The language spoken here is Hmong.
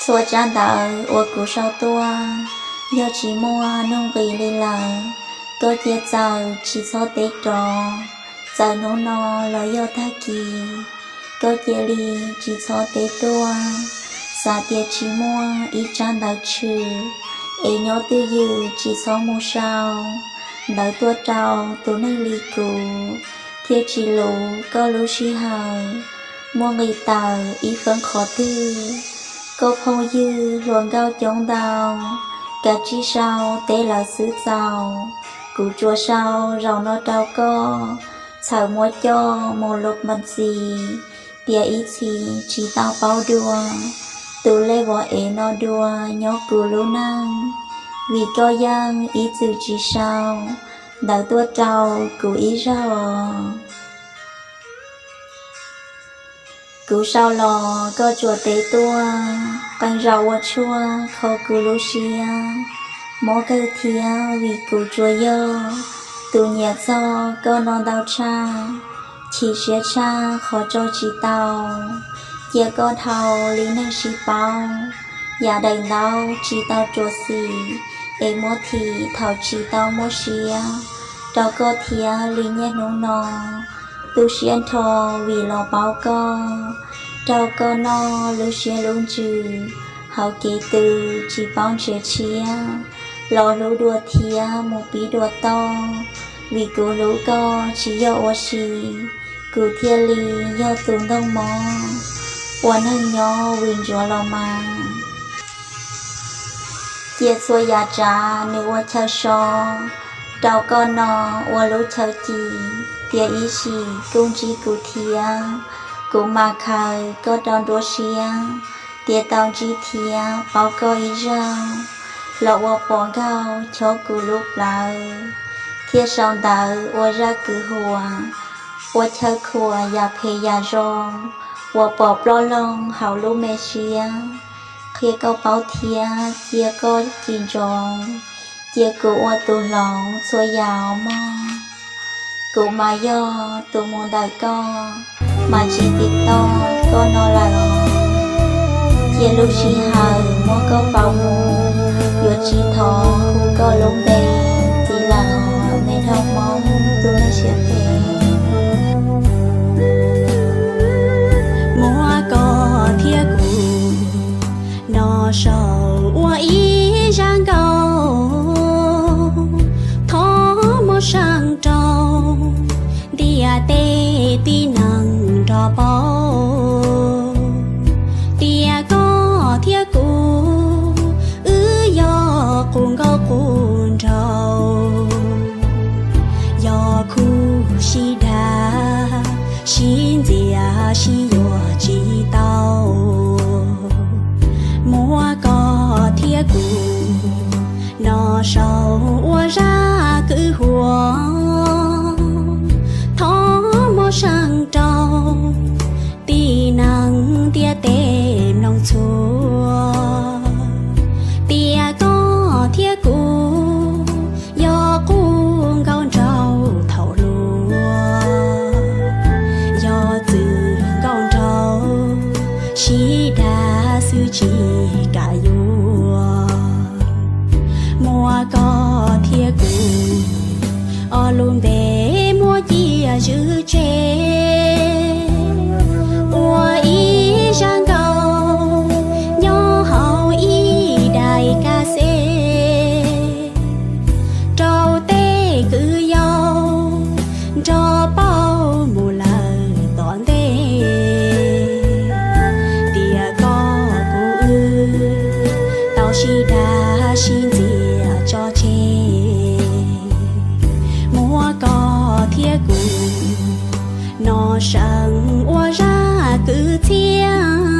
Txhua tsab ntawv uas kuv sau tuaj, yog tsis muaj nuj nqis li lawm, koj cia txawm tsis txhob teb rov. Txawm hnub no los yog tag kis, koj cia li tsis txhob teb tuaj. Xav tias tsis muaj ib tsab ntawv tshwm, es nyob twj ywm tsis txhob mus sau ntawv tuaj rau tus neeg li kuv, thiaj tsis luv koj lub sij hawm. Muaj nqis tawm ib feeb qhov twg, koj phooj ywg hluas nkauj coob ntau, kav tsij sau teb lawv xwb txaus. Kuv tsuas sau zaum no rau koj, txhawm muab coj mus lub npas txis, tias ib txhis tsis tau paub dua tus lej vov ev no dua nyob kuv lub neej, vim koj yeej ib txwm tsis sau ntawv tuaj rau kuv ib zaug. Kuv sau los koj tsuas teb tuaj, qee zaum ua tshuaj kho kuv lub siab, mob kawg thiab vim kuv tsuas yog tus nyiam txog koj no ntau tshaj. Chim siab tshaj qhov tso tsis tau, cia koj dhau li neeg sib paub. Yam daim ntaub tsis tau tsuas xim, es muab thim thaum tsis tau muaj siab rau koj thiab li niaj hnub no. Tu siab nrho vim los paub koj, rau koj noj lub siab lub ntsws. Hauv kev tws tsis paub nrhiav tshiab, los hlub dua thiab mus pib dua toj. Vim kuv hlub koj tsis yog ua si, kuv thiaj li yog tus ntog mob, ua neeg nyob vwm ntsuav los mas. Cia txhua yam tsav nws ua chaw so, rau koj no ua lub chaw ci. Tias ib sim kuj ntsib kuv thiab, kuv mas khaws koj rau nruab siab. Tias tau ntsib thiab paub koj ib zaug, los ua pom nkauj chob kuv lub plawv, thiaj sau ntawv ua zaj kwv huam, ua chaw khuam yam phem yam zoo, uas pom ploj loog hauv lub me siab. Qhia koj paub thiab cia koj ci ntsoov, cia kuv ua tus hloov txhua yam mog. Kuv mas yog tus mus ntawm koj, mas tsis tiv toj koj no lawm os. Cia lub sij hawm muab koj pauv mus, yuav tsis thov hu koj lub npe ntxiv lawm os, me dhau Hmoob tus neeg siab phem. Muab koj thiab kuv no sau ua ib zaj nkauj, thov muab seev rau ntiaj teb tib neeg nrog paub, tias koj thiab kuv wb yog qus nkauj qus nraug, yog khuv sib dag sib ntxias sib yuav tsis tau. Muab koj thiab kuv no sau ua zaj kwv huam, thov muab seev rau tib neeg ntiaj teb mloog txhua, tias koj thiab kuv yog qus nkauj nraug thaum hluas, yog txwm nkauj nraug sib dag xwb tsis kam yuav. Muab koj thiab kuv ob lub npe muab cia zwm tseg ua ib zaj nkauj nyob hauv ib daim kas xes rau tej kwv yau nrog paub mus lawm tom ntej, tias koj kuv wb tau sib dag sib ntxias tso tseg. Muab koj thiab kuv no seev ua zaj kwv txhiaj